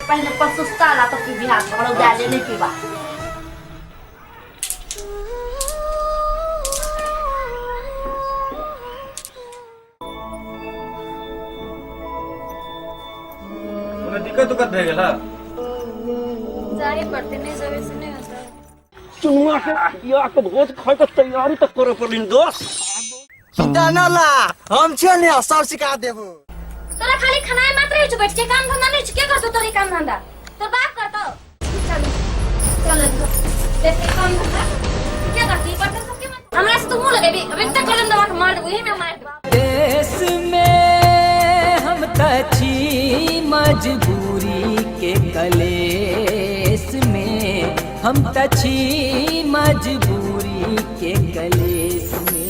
पहिने पर सुस्ता ला तो पीबी हाथ रौदा ले नहीं पीबा। कोनो दिक्कत उक्कत भए गेल? जाहे पड़ते, नहीं जावे से नहीं होता। चुनुआ के बियाह के भोज खाए के तैयारी तो करे पड़िन दोस्त। चिंता न ला, हम छियो ने, सब सिखा देबो। तोरा खाली खनाए मात्र होइ छौ, बैठ के काम धंधा नहीं छौ। के करतौ तोरे काम धंधा? तोर बाप करतौ? चल चल, देख के काम धंधा के करती? बर्तन सब के मत हमरा से तू मुंह लगेबी, अभी तक कलम दबा के मार देबो, यही में मार देबो। देश में हम त छी मजबूरी के कलेश में, हम त छी मजबूरी के कलेश में।